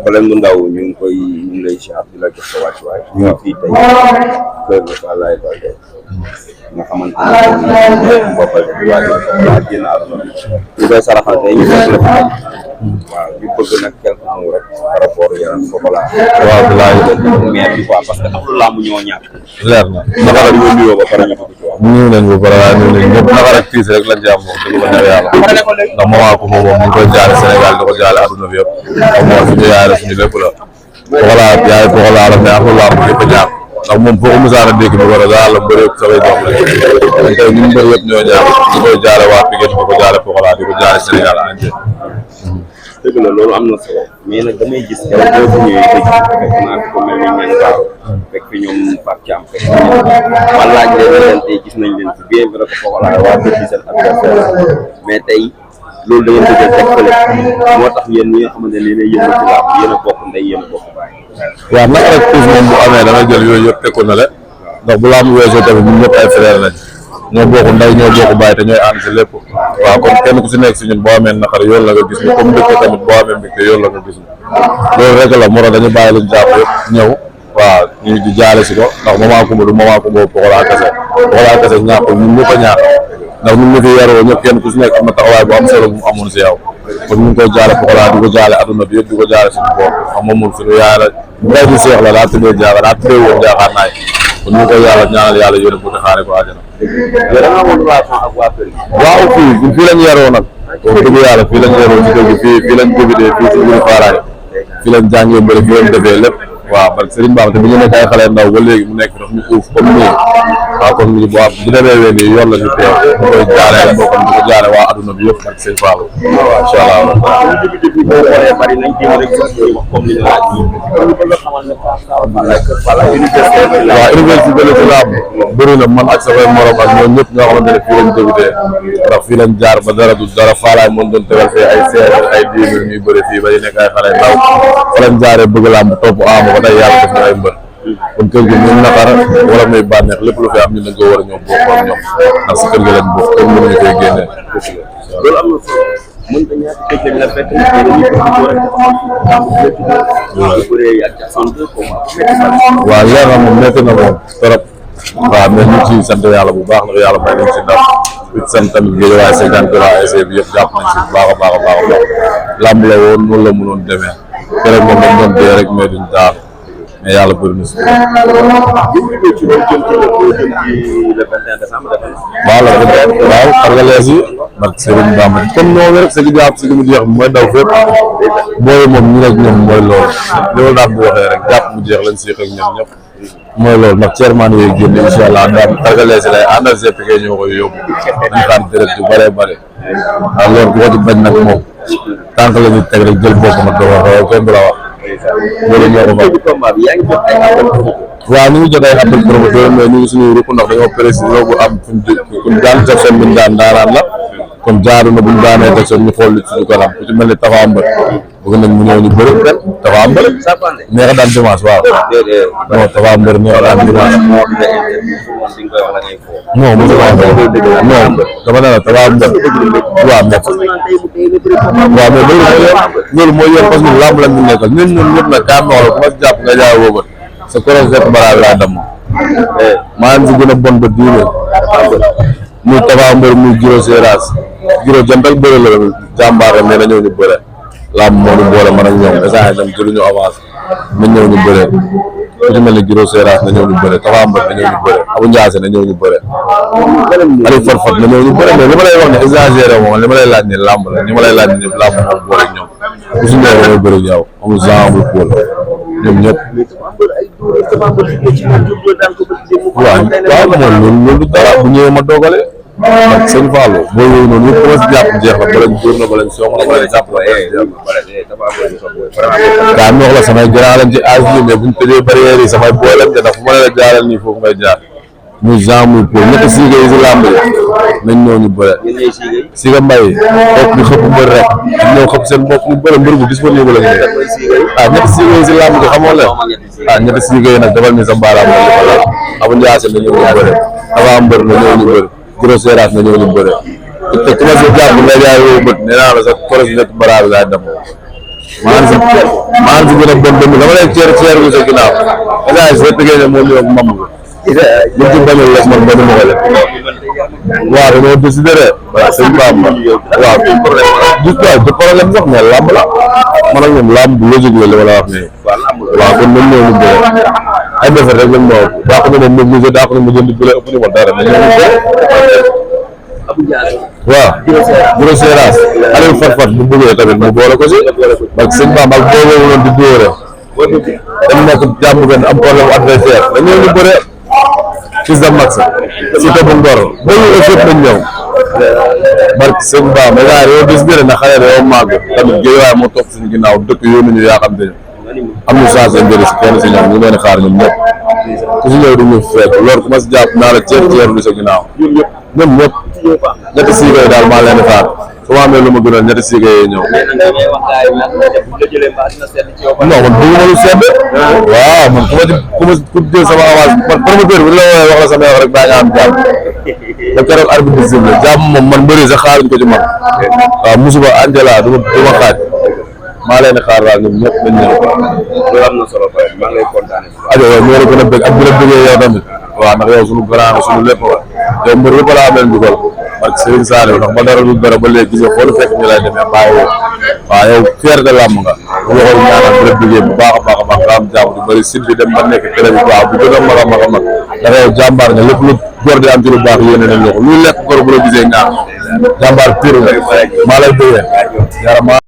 Falen mu ndaw ñu ngi lay siyaar di la jox sa wàccuwaay. ñu ngi fii tey kër Falaye Baldé nga xamante ne boppal di waajal génn àdduna ñu koy saraxal tey ñu fekk la fi waaw ñu bëgg nag quelque mots rek par rapport yaram Pokola. waaw bilaay maire bi quoi parce que am lu làmb ñoo ñàkk. leer na naka la ñu nuyoo ba pare ñu dugg ci wax. ñu leen bu pare waaye ñu leen ñëpp naka rek tiis rek lañ ci am wax dëgg fa neex yàlla ndax moment ko moom ñu ngi koy jaale Sénégal di ko jaale adduna bi yëpp comme moom suñu yaay la suñu lépp la Pokola yaay Pokola la mais am lu làmb yëpp a ñàkk ndax moom foo ko musaana dégg bi war a daal la mbëri yëpp samay doom lañ tey ñun mbëri yëpp ñoo ñàkk di koy jaale waa Pikine di ko jaale Pokola di ko jaale Sénégal entier. dëgg la loolu am na solo mais nag damay gis keroog boo fi ñëwee dëgg fekk naa fi ko mel ni ñan gaaw fekk fi ñoom Pape Thiam fekk ma laaj leen tey gis nañ leen fi bien vrai que Pokola waa kër gi seen adversaire mais tey loolu da ngeen bëgg a tegtale moo tax yéen ñi nga xamante ne yéen a yëngu ci làmb yéen a bokk ndey yéen a bokk baay. waaw naka rek tuus moom bu amee da nga jël yooyu yëpp teg ko na le ndax bu làmb weesoo tamit ñun ñëpp ay frère lañ ñoo bokk ndey ñoo bokk baay te ñooy ànd si lépp waaw kon kenn ku si nekk si ñun boo amee naqar yoon la nga gis ni comme dëkk tamit boo amee mbégte yoon la nga gis ni loolu rek la moo tax dañu bàyyi luñ jàpp yëpp ñëw waaw ñu di jaale si ko ndax moment kumba du moment kumba Pokola kese ñàkkul ñun ñëpp a ñàkk ndax ñun ñu fi yaroo ñëpp kenn ku si nekk am na taxawaay bu am solo bu mu amoon si yow kon ñu ngi koy jaale Pokola di ko jaale adduna bi yëpp di ko jaale suñu bopp xam moom suñu yaay la mbay di seex la daa tuddee jaaga daa tuddee woon jaaxaar naay kon ñu ngi koy yàlla ñaanal yàlla yéen a ko te xaare ko àjjana. yow da ngaa amoon relation ak waa kër gi. waaw fii lañ yaroo nag wax dëgg yàlla fii lañ yaroo ci dëgg fii lañ débuté fii si biir Faaraay fii lañ jàngee mbëri fii lañ defee lépp waaw parce que Serigne Bamba te bi ñu nekk ay xale ndaw ba léegi mu nekk daf ñu uuf comme nii waaw kon bu demee wee nii yoon la ñu teew ñu koy jaale ay mbokkam di ko jaale waa adduna bi yëpp ak seen Fallou incha allah. waaw boo xoolee bari nañ jéem rek wax comme li nga laaj nii ñu bëgg a xamal ne waaw université la ci làmb bëri na man ak samay morom ak ñoom ñëpp ñoo xamante ne fii lañ débuté ndax fii lañ jaar ba dara du dara Faalaay moom doon tegal fii ay seer ay 10 000 ñuy bëri fii ba ñu nekk ay xale ndaw fa lañ jaaree bëgg làmb topp am ba tey yàlla def na ay mbër kon kër gi ñun naqar wala muy bànneex lépp lu fi am ñun dañ ko war a ñëw bokk ak ñoom ndax si kër gi lañ bokk kenn mënuñu koy génnee. loolu am na solo mën nga ñaata dëgg la fekk na dañuy ko rek waaw leer na moom métti na moom trop waaw mais ñu ci sant yàlla bu baax nag yàlla may nañ si ndam di sant tamit Guédiawaye 50 ASC bi yëpp jàpp nañ si bu baax a baax a baax a baax làmb la woon noonu la mënoon demee keroog moom dañ doon dee rek mais duñ daal mais yàlla bëri na si waaw xar nga lees yi barke Serigne Bamba comme noonu rek sa gi jàpp si li mu jeex mooy daw fépp booy moom ñu rek ñoom mooy loolu loolu daal bu waxee rek jàpp mu jeex lañ siix ak ñoom ñëpp mooy loolu ndax chairman yooyu génn incha allah daal xar nga lees yi lay àndal GPK ñoo koy yóbbu ñu xaar dërët yu bëree bëri waaw loolu ku ko ci bañ nag moom tànk la ñu teg rek jël bopp nag doo wax kenn du la wax loolu ñoo ko waaw ñu ngi jot ay appel promoteur mais ñu ngi suñu rukk ndax dañoo préciser bu am fuñ daan Jackson buñ daan daanaan la kon jaaru na buñ daanee Jackson ñu xool li suñu kanam ku ci mel ni Tafa Mbër bëgg nañ mu ñëw ñu bëri Tafa Mbër neex a daan dimanche waaw non Tafa Mbër neex a daan dimanche non mosu ma non dama ne la Tafa Mbër waaw mais loolu mooy yoon parce que làmb lañ ñu nekkal ñun ñëpp nag kaam noonu ku ma si jàpp nga jaay wóobat sa koros rek baraab laa damm maa ngi si gën a bon ba diine muy Tafa Mbër muy Giro Seras Giro jantal bëre la jàmbaar la mais na ñëw ñu bëre làmb moo ñu boole man ak ñoom essence dem jëluñu avance na ñëw ñu bëre ku ci mel ni Giro Seras na ñëw ñu bëre Tafa Mbër na ñëw ñu bëre Abou Ndiassé na ñëw ñu bëre Aliou Farfat na ñëw ñu bëre mais li ma lay wax ne exagéré moom li ma lay laaj ne làmb la li ma lay laaj ne ñëpp làmb moom boole ak ñoom ku si ñëw damay bëre ak yow amul Jean amul Paul ñoom ñëpp waaw moom loolu dara bu ñëwee ma doogale ak sëñ Fallou boo yooyu noonu yëpp commencé jàpp jeex na balañ dóor na balañ soog na balañ jàpp daa noox la samay grand lañ ci âge bi mais buñ tëjee barrière yi samay boy lañ te ndax fu ma ne la jaaral nii foofu ngay jaar muy Jean muy Paul ñetti siiga yi si làmb yi nañ ñëw ñu bëre siiga mbay toog di xëpp mbër rek ñëw xëpp seen bopp ñu bëre mbër bu disponible la ñu ñetti siiga yi si làmb gi xamoo leen ñetti siiga yi nag defal ni sa mbaaraam la li ma la Abou Ndiassé na ñëw ñu bëre Tafa Mbër na ñëw ñu bëre Giro Seras na ñëw ñu bëre te ku ma si jàpp nga jaay woo bët nee naa la sax koros nekk baraab laa dem maa ngi si gën a bon dëgg dama lay ceer lu sa ginnaaw bagage soo tëggee ne moo ñëw mam ko ñu ci bañul les man ba dama ko def waaw dañoo décidé de waaw sëñ Bamba waaw gis nga du problème sax mais làmb la man ak ñoom làmb bu logique la li ma la wax nii waaw kon nañ ñëw ñu bëre ay defar rek lañ ma wax daa ko ne ma mobilisé daa ko ne ma jënd bëre ëpp ñu ma dara nañ ñëw ñu bëre waaw Giro Seras Aliou Fat bu bëggee tamit mu boole ko si parce que sëñ Bamba ak boobu noonu di dóore dañ nekk jàmm benn am problème adversaire dañ ñëw ñu bëre Fils de Max Siteu bu Ngor bëri équipe nañ ñëw barke sëñ Bamba gars yow gis nga ne xale yow màgg tamit Guédiawaye moo topp suñu ginnaaw dëkk yónni ñu yaa xam te am ñu chance njëriñ si kenn si ñoom ñu leen xaar ñoom ñëpp ku si ñëw du ñu fekk loolu ku ma si jàpp naa la ceer lu sa ginnaaw ñoom ñëpp ñetti siigay daal maa leen di xaar su ma amee lu ma gënal ñetti siigay yi ñëw non man bëgguma lu sedd waaw man ku jël sama avance man promoteur bi la woowee wax la sama yow rek daa nga am jàmm da keroog arbitre bi la jàmm moom man bëri sax xaaruñ ko ci man waaw musuba Angela du ma xaaj maa leen di xaar daal ñoom ñëpp dañ ñëw loolu am na solo maa ngi lay kontaane ajo yow ñoo la gën a bëgg ak bi la bëggee yow tamit waaw ndax yow suñu grand suñu lépp wa yow mbër yëpp laa amee njugal parce que Serigne Saliou ndax ba dara du dara ba léegi gis nga xoolu fekk ñu lay demee bàyyi waaw yow fier de làmb nga waxoon ñaanal bi la bëggee bu baax a baax a baax nga am jàmm du bëri sit bi dem ba nekk télé bi waaw bu gën a mag a mag a mag ndax yow jàmbaar nga lépp lu góor di am ci lu baax yéene nañ la ko lu lekk góor bu la gisee ñaan jàmbaar pire nga maa lay bëggee yaram